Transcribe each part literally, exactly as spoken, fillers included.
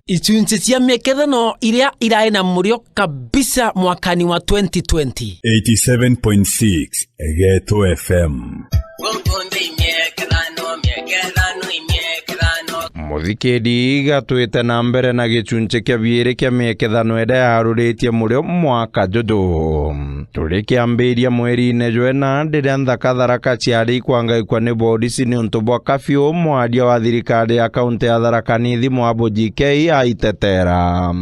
Icunci cia miekethano iria irae na murio kabisa mwakani wa twenty twenty. Eighty-seven point six Geto F M. Muthikiri, gatwite na mbere na gicunci kia biiri kia miekethano iria yaruritie murio mwaka juju. Turikiambiria mweriine jwena, riria nthaka Tharaka ciari ikwangaikua ni borisi niuntu bwa kafiu, mwaria wa thirikari ya kaunti ya Tharaka Nithi Mwabuji K aitetera.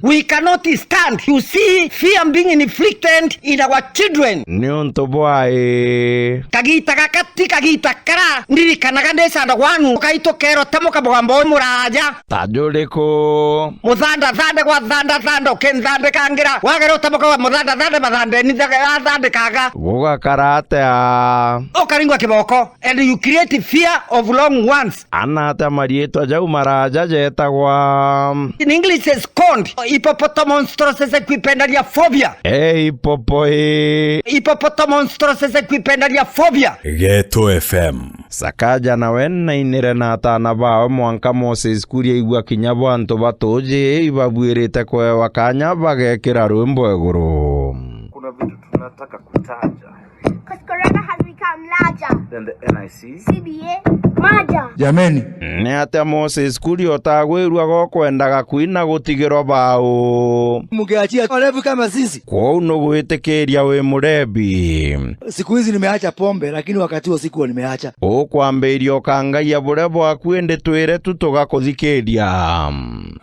We cannot stand to see fear being inflicted in our children. Niuntu bwai? Kagita gaka ti kagita kara ndirikanaga ndi standard one, ukaitwa kero tamuka bugamba wi muraja. Ta juriku? Muthanda thande gwa thanda thanda, ukinthandikangira. Wagera utamuka wa muthanda thande, mathandeni thaga-, athandikaga. Gugakara atia? Ukaringwa kiboko, and you create fear of long ones. Ana atia mariitwa jau maraja jetagwa? In English is called hippopotamonstrosesquippedaliophobia. Eh, hippopo, eh. Hippopotamonstrosesquippedaliophobia. Geto F M. Sakaja nawe nainire na ataana bawe mwanka Moses Kuria aigua kinya bo antu batuji ibabuirite kwewa kanya bagekira rwimbo iguru. Kuna vitu tunataka kutaja. 'Cause corona has become larger than the N I C, C B A, maja. Jameni. Ni atia Moses Kuria utagwirua gokwendaga kwina gutigirwa bau? Mngeachia walevi kama sisi. Kwou nugwitikiria wi murebi? Siku hizi nimeacha pombe, lakini wakati huo sikuwa nimeacha. Ukwambiria ukangaia buria bwaku, indi twire tu tugakuthikiria.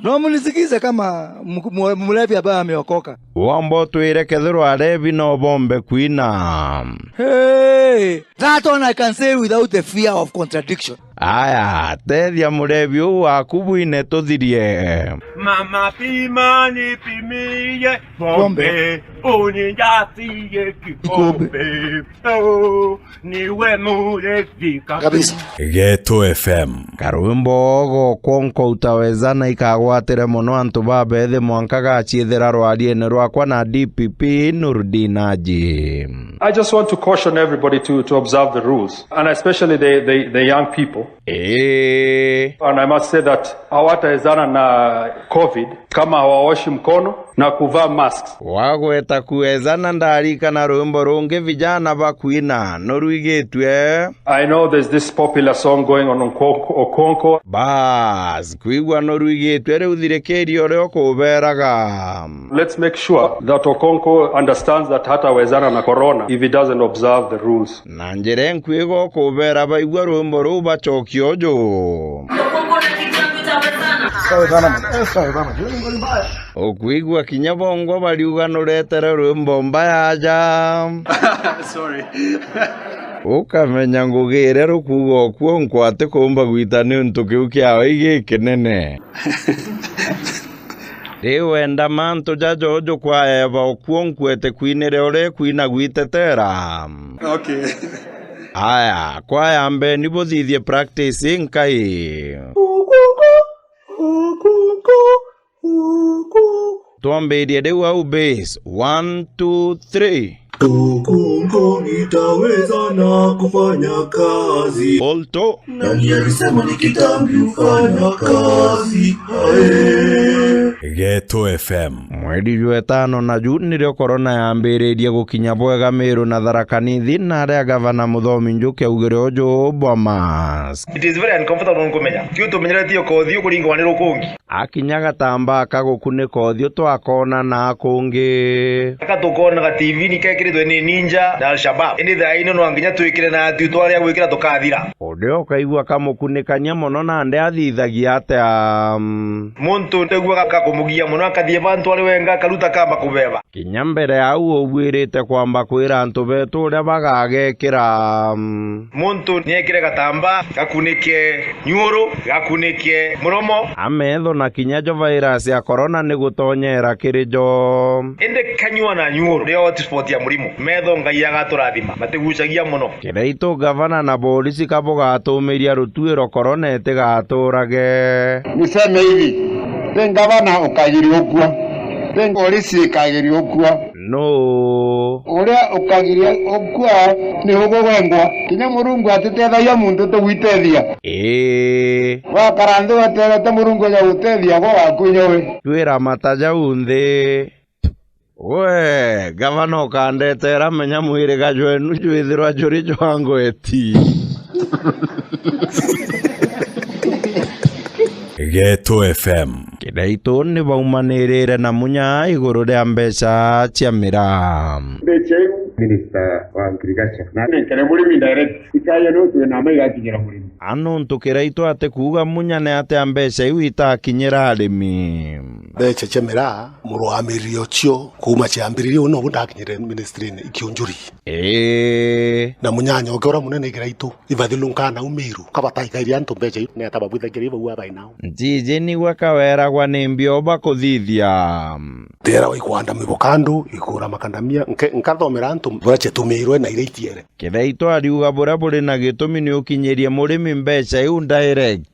No mnisikize kama mku-, mwe-, mlevi ambaye ameokoka. Womba utwire kethirwa arebi no bombe kwina. Hey! That one I can say without the fear of contradiction. Aya, tethia murebi uu waku bwine tuthirie. Mama pima nipimie pombe, pombe, uninjatie kikombe. Kikombe. Oh, niwe murebi kabisa. Geto F M. Karwimbo ogo kwonko utawezana ikagwatire mono antu babethi mwanka gaciithira rwariene rwakwa na D P P Nurdin Haji. I just want to caution everybody to, to observe the rules, and especially the, the, the young people. Ee. And I must say that hawataezana na covid kama hawaoshi mkono na kuvaa masks. Wagweta kuezana, ndarikana rwimbo rungi vijana bakwina nurwigitue. I know there's this popular song going on, Okonko, Okonko. Bas, kwigua nurwigitue, riu thirikiria uria ukuberaga. Let's make sure that Okonko understands that hatawezana na corona if he doesn't observe the rules. Na njira inkwiga ukubera baigua rwimbo ruu bacokie uju. Sawa sana, man. Eh, sawa sana. Ukwigua kinya bongwa bariuga nuretere rwimbo mbaya aja. Sorry. Ukamenya ngugi iria rukuuga ukuo nkwati kuumba gwita niuntu kiu kiawe igikinene. Riu wenda mantu jaja uju kwaeba ukuo nkwete kwinire uria kwina gwitetera. Okay. Aya, kwaya mbeni buthithie practice inkai. Twambirie riu au bass. One, two, three. Okonko nitaweza na kufanya kazi. Alto. Nani alisema ni kitambi ufanya kazi? Ae. Geto F M. Mweri jwa itano na ju nirio corona yambiririe gukinya bwega Meru na Tharaka Nithi, na aria gavana Muthomi Njuki augire uju bwa mask. It is very uncomfortable nkumenya. Ti utumenyeretie ukothi ukuringwa ni rukungi. Akinya gatambaa ka gukunika uthiu twakona na kungi. Aka tukonaga T V-ini kekiritwe ni Ninja na Al-Shabab. Indi thaa ino no nginya twikire na atu twaria gwikira tukathira. Uria ukaigua kamukunikania mono nandi athithagia atia? Muntu ndaigua gakakumugia mono, akathie bantu ari wenga, akaruta kamba kubeba. Kinya mbere ya au, ubwirite kwamba kwira antu betu uria bagagekira. Muntu niekire gatambaa gakunike nyuru, gakunike muromo. Ametho na kinya jo virus ya corona ni gutonyera kiri jo. Indi kanyua na nyuru niyo hotspot ya murimu. Metho Ngai agaturathima, matigucagia mono. Kiraitu, gavana na borisi ka bugatumiria rutuiro corona itigaturage. Niseme hivi, ti gavana ukagiria ukua, ti borisi ikagiria ukua. Nuu? Uria ukagiria ukua ni ugugwengwa. Kinya Murungu atitethagia muntu tugwitethia. Ii. Wakara nthi weterete Murungu aja gutethia, gwe waku nyowe. Twira mata jau nthi. We, gavana ukandetera, menya mwiriga jwenu jwithirwa juri jwa ngweti. Geto F M. Kiraitu ni baumanirire na Munya iguru ria mbeca cia miraa. Mbeca iu, Minister wa Agriculture, na nenkere murimi direct. Ikaye no twina ma igakinyira murimi. A nuntu Kiraitu atikuuga Munya ni atia mbeca iu itakinyira arimi. Mbeca cia miraa, murugamiriria ucio, kuuma ciambiriria, uu nobu ndakinyire ministry-ini ikiunjuri. Ii. Na Munya anyoke uria munene Kiraitu, ibathilunkaa nau Miru, kabataikairia antu mbeca iu, ni ata babwithagiria bau abai nao. Njiji nigwe kaweragwa ni mbio bakuthithia. Tera wa ikwanda mibokandu, ikura makandamia, nke-, nkathomera antu buria ciatumirwe na iria itiere. Kiraitu ariuga buria buri na gitumi ni ukinyirie murimi mbeca iu direct.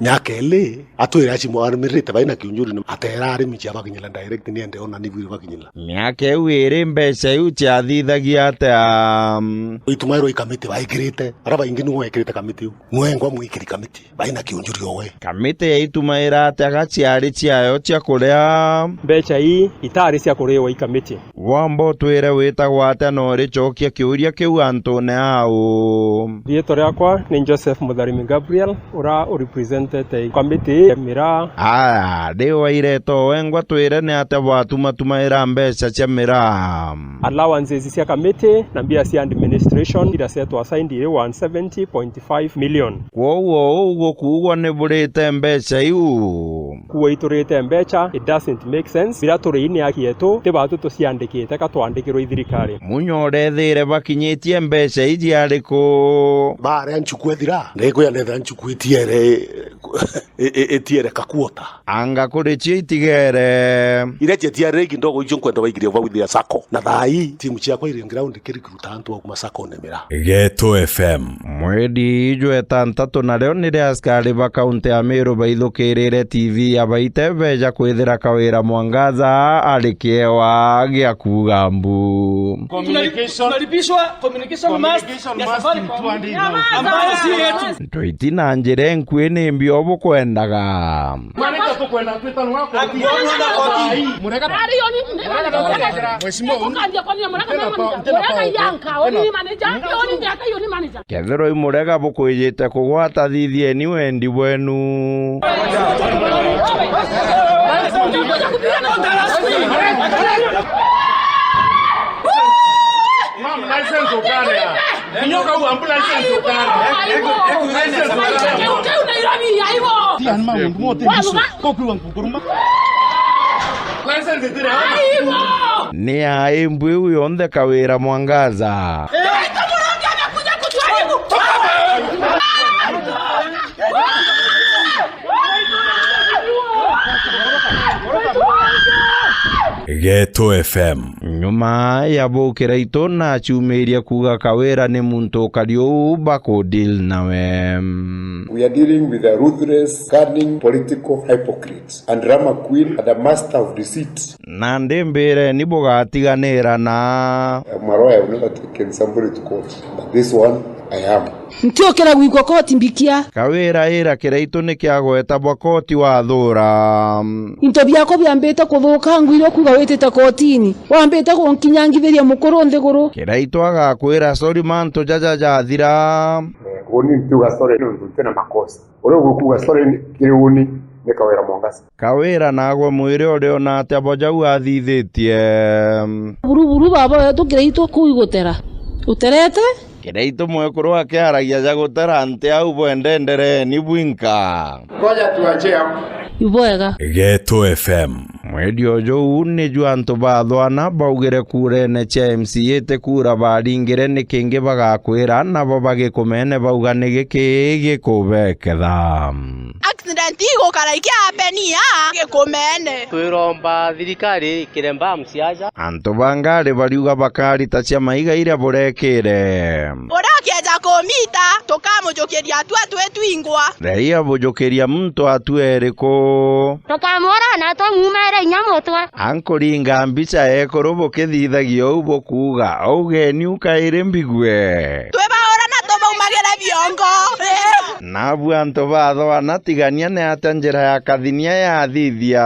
Miaka iri, atwire acimu arumirite bai na kiunjuri, atera arimi ciabakinyira direct, ni ende ona ni bwire bakinyira. Miaka iu iri mbeca iu ciathithagia atia? Itumairwa ikamiti baikirite, aria baingi niwe wekirite kamiti iu. Niwe engwa mwikiri kamiti, bai na kiunjuri owe. Kamiti ya itumaira atia ga ciari ciayo cia kuria? Mbeca ii itari cia kuriwa i kamiti. Wamba utwire witagwa atia na uricokia kiuria kiu antune au? Riitwa riakwa ni Joseph Mutharimi Gabriel, uria urepresentete kamiti ya miraa. Aya, riu waireta wengwa twire ni atia bwatumatumaira mbeca cia miraa? Allowances cia kamiti na mbia cia administration iria set aside iri one seventy point five million. Kwoguo uu gukuugwa ni burite mbeca iu? Kuua iturite mbeca, it doesn't make sense. Biria turi ini aki yetu, ti batu tuciandikite ka twandikirwe i thirikari. Munya urethire bakinyitie mbeca iji ariku? Baria nchuku ethira, ndikwia ndethira nchuku itiere, i-, i-, itiere kakuota. Anga kuri cio itigere? Iria ciatiari rigi ndogo icio nkwenda baigirie bau ithia sacco. Na thaa ii, timu ciakwa iri ground kiri kuruta antu auma sacco-ini miraa. Geto F M. Mweri jwa itantatu nario nirio askari ba kaunti ya Meru baithukirire T V ya Baite beja kwithira Kawira Mwangaza ari kiewa gia kuuga mbu. Communication. Tunalipishwa communication mask ya Safaricom ambayo si yetu. Ntwiti na njira enkui ni mbio bukwendaga. Mheshimiwa, kethirwa i murega bukwijite kugwata, thithieni wendi bwenu. Mam, license ukarea. Nyoka u ambulance ukarea. License ukarea. Ti ani maundu mote bisu. Kokwigua nkukuruma. License itire. Ni ai mbu iu yonthe Kawira Mwangaza. Geto F M. Nyuma ya bukira itu nacumirie kuuga Kawira ni muntu ukari uu bakudeal nawe. We are dealing with a ruthless, cunning political hypocrite and drama queen and a master of deceit. Nandi mbireni bugatiganira na. I'm a lawyer, I've never taken somebody to court, but this one, I am. Ntiukira gwikwa koti mbikia. Kawira ira Kiraitu ni kiagweta bwa koti wathura. Into biakwa biambite kuthuka, ngwirwe kuuga witite kotini. Wambite kunkinyangithiria mukuru nthiguru. Kiraitu agakwira, sorry, mantu jaja jathira. Eh, uni ntiuga sorry nontu ntina makosa. Uria ugukuuga sorry ni, kiri uni ni Kawira Mwangaza. Kawira nagwe mwiri uriona atia bo jau athithitie? Buruburu baba wetu Kiraitu kuu igutera. Uterete? Kiraitu mwekuru akiaragia ja gutera nti au bwende ndereni bwinka. Ngoja tuachie hapo. Ibwega. Geto F M. Mweri o juu niju antu ba Thwana baugire kurene cia M C A ti kura baringire, ni kingi bagakwira nabo bagikumene bauga ni giki gikubeketha. Accident igukara ikiapenia gikumene. Twiromba thirikari ikire mbamu ciaja. Antu ba ngari bariuga bakarita cia maiga iria burekire. Uria ukieja kumita, tukamujukiria atua twi twingwa. Raia bujukiria muntu atua iriku? Tukamwora na tumumere inya Utwa. Ankuringa mbica ekuru bukithithagia uu bukuuga, ugeni ukairi mbigue. Twibaura na tubaumagire biongo. Nabu antu bathwana tigania ni atia njira ya kathinia yathithia?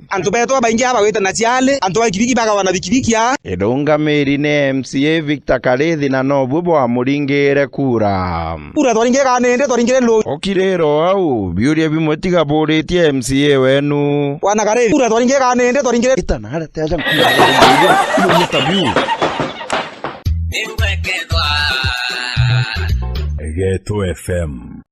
Antu beetwa baingi aba gwita na ciali, antu ba bikibiki bagawa na bikibiki aa. Irungamiri ni M C A Victor Karithi na nobu bwamuringire kura. Kura twaringire kana nindi twaringire lu. Ukiriro au, biuria bimwe tiga buritie M C A wenu. Bwana Karithi, kura twaringire kana nindi twaringire. Ita na aria teja nkura. Irio ni tabiu. Geto F M.